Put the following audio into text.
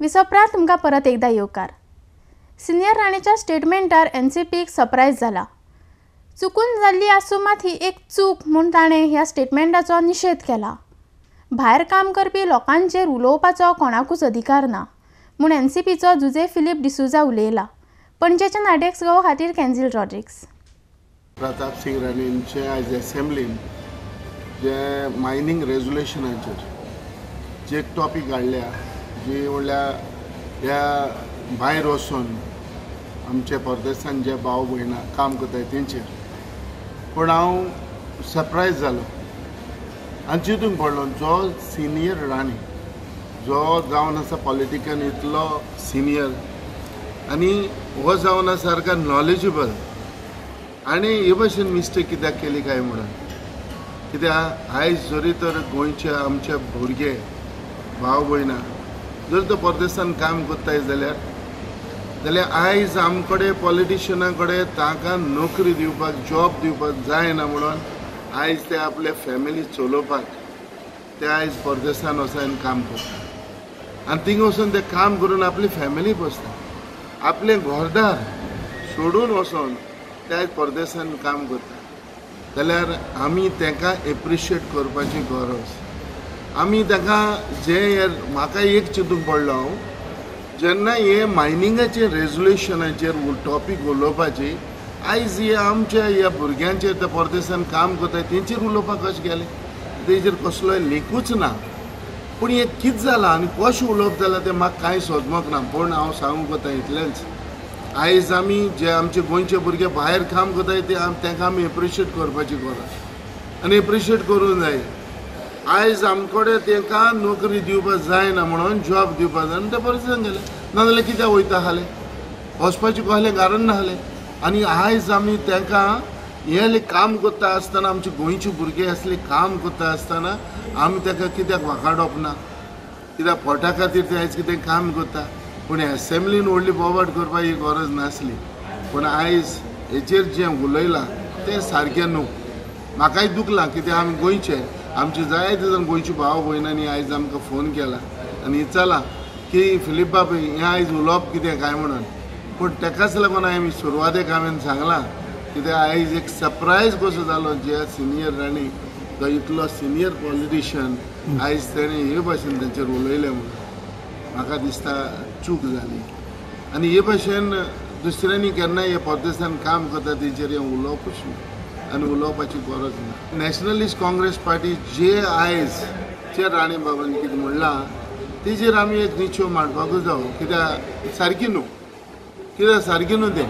विसोपरांत तुमकां परत एकदा येवकार. सिनियर राणेच्या स्टेटमेंटार एनसीपीक सरप्रायज जाला. चुकून जाल्ली आसूं मात ही एक चूक म्हूण ताणें ह्या स्टेटमेंटाचो निशेध केला. भायर काम करपी लोकांचेर उलोवपाचो कोणाकूच अधिकार ना म्हूण एनसीपीचो जुजे फिलीप डिसुजा उलयला. पणजेच्या नाडेक्स गोवा खातीर कॅन्झील रॉड्रिग्स. प्रताप सिंग राणेंचे आयज एसेंब्लीन जे मायनींग रेजोल्युशनाचेर जे एक टॉपीक हाडल्या जी म्हणल्यार ह्या भायर वचून आमचे परदेसान जे भाव भयणां काम करताय तेंचेर, पूण हांव सरप्रायज जालो आनी चिंतूंक पडलो जो सिनियर राणे जो जावन आसा पॉलिटिकन इतलो सिनियर आनी हो जावन आसा सारको नॉलेजेबल आनी हे भशेन मिस्टेक कित्याक केली काय म्हणून. कित्याक आयज जरी तर गोंयचे आमचे भुरगे भाव भयणां जर तर परदेसान काम करताय जाल्यार जाल्यार आयज आमकडे पॉलिटिशना कडेन तांकां नोकरी दिवपाक जॉब दिवपाक जायना म्हणून आयज ते आपले फॅमिली चलोवपाक ते आयज परदेसान वचून काम करता आनी थिंगा वचून ते काम करून आपली फॅमिली पोसता, आपलें घरदार सोडून वचून ते आयज परदेसान काम करता. जाल्यार आमी तांकां एप्रिशिएट करपाची गरज. आमी तांकां जे म्हाका एक चिंतूंक पडलो हांव जेन्ना हे मायनिंगाचे रेजोल्युशनाचेर टॉपीक उलोवपाची आयज हे आमच्या ह्या भुरग्यांचेर ते परदेसान काम करता तेंचेर उलोवपाक कशें गेलें, तेजेर कसलोय लेखूच ना. पूण हें कितें जालां आनी कशें उलोवप जालां तें म्हाका कांय समजूंक ना. पूण हांव सांगूंक वता इतलेंच, आयज आमी जे आमचे गोंयचे भुरगे भायर काम करताय ते तांकां आमी एप्रिशिएट करपाची गरज आनी एप्रिशिएट करूंक जाय. आयज आमकडे तांकां नोकरी दिवपाक जायना म्हणून जॉब दिवपाक जाय ते परदेसान गेले, नाजाल्यार कित्याक वयता आसले, वचपाचें कसलें कारण नासलें. आनी आयज आमी तांकां हें काम करता आसतना आमचे गोंयचे भुरगे असले काम करता आसतना आमी ताका कित्याक वाखाडप ना, कित्याक पोटा खातीर ते आयज कितें काम करता. पूण एसेंब्लीन व्हडली बोवाट करपाक ही गरज नासली. पूण आयज हेचेर जें उलयलां तें सारकें न्हू. म्हाकाय दुखलां कित्याक आमी गोंयचे, आमचे जायते जाण गोंयचे भाव भयणांनी आयज आमकां फोन केला आनी विचारलां की फिलीप बाब हें आयज उलोवप कितें काय म्हणून. पूण ताकाच लागून हांवें सुरवातेक हांवें सांगलां कित्याक आयज एक सरप्रायज कसो जालो जे सिनियर राणे तो इतलो सिनियर पॉलिटिशियन आयज तेणें हे भाशेन तेंचेर उलयलें म्हणून म्हाका दिसता चूक जाली. आनी हे भाशेन दुसऱ्यांनी केन्नाय हे परदेसान काम करता तेंचेर हें उलोवपूच न्हू आनी उलोवपाची गरज ना. नॅशनलिस्ट काँग्रेस पार्टी जे आयज जे राणे बाबान कितें म्हणलां तेजेर आमी एक निश्चय मांडपाकूच जावो, कित्याक सारकी न्हू, कित्याक सारकी न्हू तें.